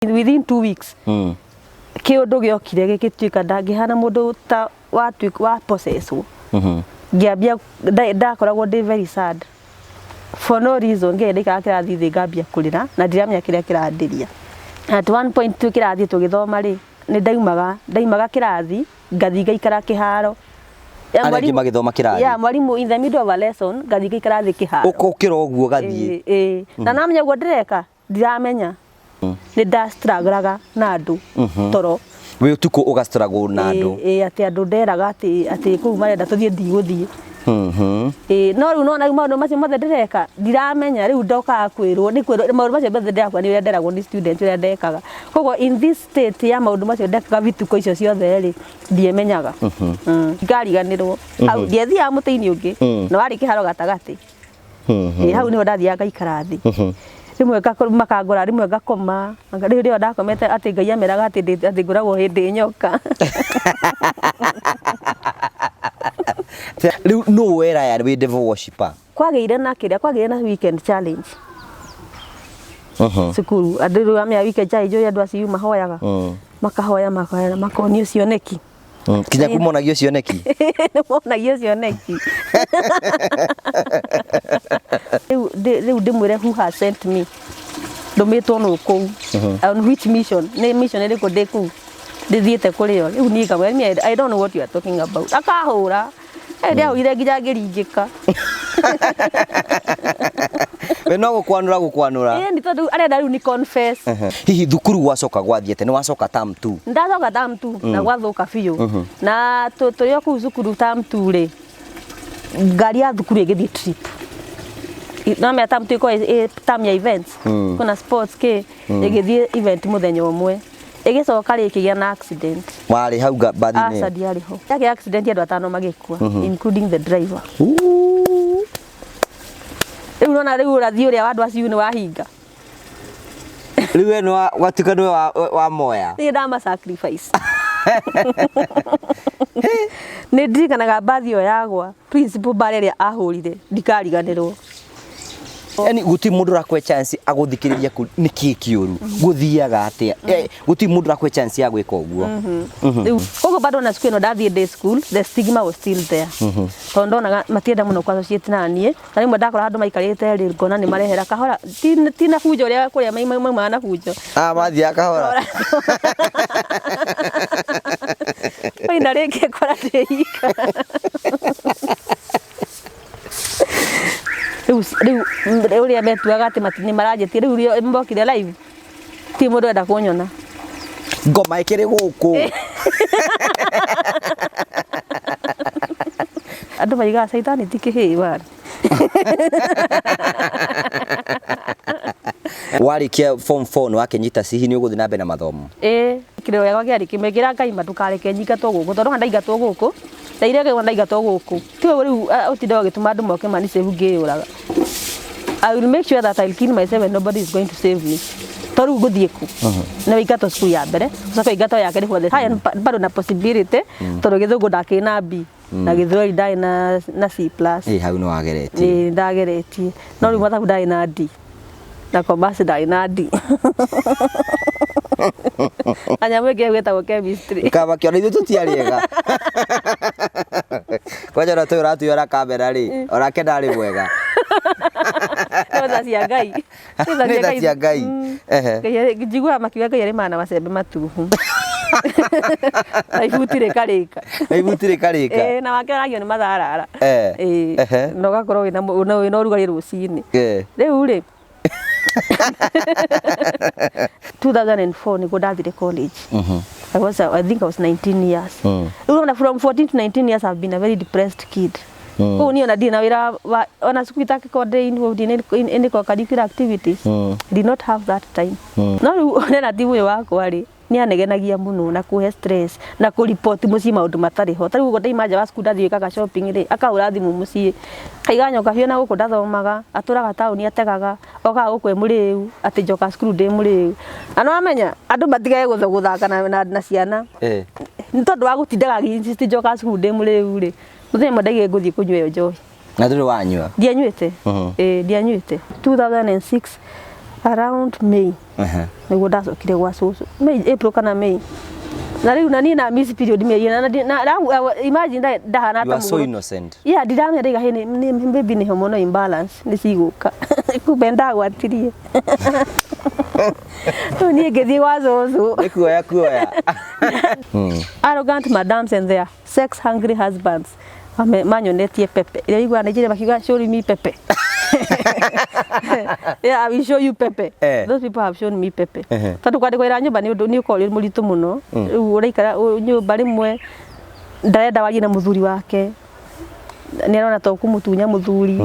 Within 2 weeks kĩũndũ gĩokire gĩgĩtuĩka ndangĩhana mũndũ ta watuĩka wa possesswo. Ngĩambia ndakoragwo ndĩ very sad for no reason. Ngĩrĩa ndaikara kĩrathi thĩ ngambia kũrĩra na ndiramenya kĩrĩa kĩrandĩria. At one point twĩ kĩrathi tũgĩthoma rĩ, nĩ ndaimaga kĩrathi ngathiĩ ngaikara kĩharo. Ya Arĩa angĩ magĩthoma kĩrathi. Ya mwarimũ in the middle of a lesson ngathiĩ ngaikara thĩ kĩharo. Ũkokĩra ũguo gathiĩ. Ĩĩ, ĩĩ. Na namenya ũguo ndĩreka, ndiramenya nĩ ndastruglaga na andũ toro. Wĩ ũtukũ ũgastruggle na andũ. Ĩĩ, atĩ andũ nderaga atĩ kũu marenda tũthiĩ, ndigũthiĩ. Ĩĩ, no rĩu nona rĩu maũndũ macio mothe ndĩreka ndiramenya. Rĩu ndokaga kwĩrwo, nĩ kwĩrwo maũndũ macio mothe ndĩrakua nĩ ũrĩa nderagwo nĩ student ũrĩa ndekaga. Koguo in this state ya maũndũ macio ndekaga vituko icio ciothe rĩ, ndiemenyaga. Ngariganĩrwo hau ndiethiaga mũtĩ-inĩ ũngĩ na warĩ kĩharo gatagatĩ. Ĩĩ, hau nĩho ndathiaga ngaikara thĩ. Rĩmwe makangora, rĩmwe ngakoma. Rĩu rĩo ndakomete atĩ Ngai ameraga atĩ atĩ ngoragwo hĩndĩ nyoka. Rĩu nũ wera ya wĩ devil worshipper? Kwagĩire na kĩrĩa, kwagĩire na weekend challenge cukuru. Andũ rĩu amenya weekend challenge ũrĩa andũ acio mahoyaga, makahoya makahoya makonio cioneki. Kinya kumonagio cioneki. Nĩ monagio cioneki. Rĩu ndĩmwĩre who has sent me, ndũmĩtwo nũ kũu, on which mission, nĩ mission ĩrĩkũ ndĩ kũu ndĩthiĩte kũrĩo. Rĩu niĩ ngamwĩra, "Niĩ I don't know what you are talking about." Akahũra. Ndĩahũrire nginya ngĩringĩka. We no gũkwanũra gũkwanũra. Ĩĩ, nĩ tondũ arenda rĩu ni confess. Hihi thukuru gwacoka gwathiĩte nĩ wacoka term two? Ndacoka term two na gwathũka biũ. Na tũrĩ o kũu cukuru term two rĩ, ngari ya thukuru ĩgĩthiĩ trip. No menya term two ĩkoragwo ĩ term ya events, kwĩna sports kĩ, ĩgĩthiĩ event mũthenya ũmwe, ĩgĩcoka rĩ, ĩkĩgĩa na accident. Warĩ hau mbathi-inĩ? Aca, ndiarĩ ho. Yagĩa accident, andũ atano magĩkua, including the driver. Rĩu nona rĩu ũrathi ũrĩa wa andũ acio nĩ wahinga. Rĩu we nĩ watuĩka nĩwe wa moya. Niĩ ndama sacrifice. Nĩ ndirikanaga mbathi ĩyo yagwa, principal mbara ĩrĩa ahũrire ndikariganĩrwo. Yani gũtirĩ mũndũ ũrakũhe chance agũthikĩrĩria nĩkĩ kĩũru gũthiaga atĩa. Gũtirĩ mũndũ ũrakũhe chance ya gwĩka ũguo. Rĩu koguo bado na siku ĩno ndathiĩ day school, the stigma was still there, tondũ ndonaga matienda mũno kũ associate na niĩ. Na rĩmwe ndakora handũ maikarĩte rĩ, ngona nĩ marehera kahora, ti na bunjo ũrĩa kũrĩa maumaga na bunjo. Ah, mathiaga kahora. Oina rĩngĩ ngora ndĩ ika. Rĩu ũrĩa metuaga atĩ nĩ maranjĩtie, rĩu rĩo mokire live ti mũndũ enda kũnyona. Ngoma ĩkĩrĩ gũkũ. Andũ maigaga caitani ti kĩhĩĩ bana. Warĩkia form 4 nĩ wakĩnyita cihi nĩ ũgũthiĩ na mbere na mathomo? Ĩĩ, kĩrĩro gĩakwa kĩarĩ kĩmwe, ngĩra Ngai ma ndũkareke nyingatwo gũkũ, tondũ ndaingatwo gũkũ ndaire gĩwa ndaingatwo gũkũ tiwe rĩu ũtinde ũgĩtũma andũ moke mani save ngĩyũraga. I will make sure that I'll kill myself and nobody is going to save me. To rĩu ngũthiĩ kũ? Nĩ waingatwo cukuru ya mbere, ũcoke ũingatwo ya kerĩ for the higher, bado na possibility, tondũ gĩthũngũ ndakĩrĩ na B na gĩthweri ndarĩ na C+. Ĩ, hau nĩ wageretie. Ĩĩ, ndageretie, no rĩu mathabu ndarĩ na D na commerce ndarĩ na D na nyamũ ĩngĩ ĩtagwo chemistry. Kaba kĩona ithuĩ tũtiarĩ ega kwanja ona tũyũ ũratuoya kamera rĩ, onake ndarĩ mwega. Nĩ tha cia Ngai. Nĩ tha. Nĩ tha cia Ngai. Ehe. Njiguaga makiuga Ngai arĩmaga na macembe matuhu na ibuti rĩkarĩka. Na ibuti rĩkarĩka. Ĩĩ, na wake aragio nĩ matharara. Ĩĩ. Na ũgakorwo wĩna ũrugarĩ rũcinĩ. Rĩu rĩ, 2004 nĩguo ndathire college. I think I was 19 years. Rĩu ona from 14 to 19 years I've been a very depressed kid. Koguo niĩ ona ndirĩ na wĩra wa ona cukuru itakĩkorwo ndĩ involved in any co-curricular activities. Did not have that time. No rĩu relative ũyũ wakwa rĩ, nĩ anegenagia mũno na kũhe stress na kũripoti mũciĩ maũndũ matarĩ ho. Ta rĩu ũguo ndaima nja wa cukuru ndathiĩ gwĩkaga shopping rĩ, akahũra thimũ mũciĩ kaiga nyoka biũ na gũkũ ndathomaga, atũraga taũni, ategaga, okaga gũkũ e mũrĩu, atĩ njoka cukuru ndĩ mũrĩu. Na nĩ wamenya andũ matigage gũthaka na ciana. Nĩ tondũ wa gũtindaga agĩ insist njoka cukuru ndĩ mũrĩu rĩ, mũthenya ũmwe ndaigire ngũthiĩ kũnyua ĩyo njohi. Na ndũrĩ wanyua? Ndianyuĩte. Ĩĩ, ndianyuĩte. 2006 Around May nĩguo ndacokire gwa cũcũ, May, April kana May. Na rĩu na niĩ na miss period mĩeri ĩna, na imagine ndahana You ta are so mũgũrũ. innocent. Yeah, ndiramenya ndaiga hĩ nĩ maybe nĩ hormonal imbalance nĩ cigũka, kumbe ndagwatirie. Rĩu niĩ ngĩthiĩ gwa cũcũ. Nĩ kuoya kuoya. Arrogant madams and their sex hungry husbands manyonetie pepe ĩrĩa iguaga Nigeria makiuga, "Show me pepe." Yeah, I will show you pepe. Those people have shown me pepe. Tondũ kwandĩkwo wĩra nyũmba nĩ ũndũ nĩ ũkoragwo ũrĩ mũritũ mũno. Rĩu ũraikara nyũmba, rĩmwe ndarenda warie na mũthuri wake, nĩ arona to kũmũtunya mũthuri.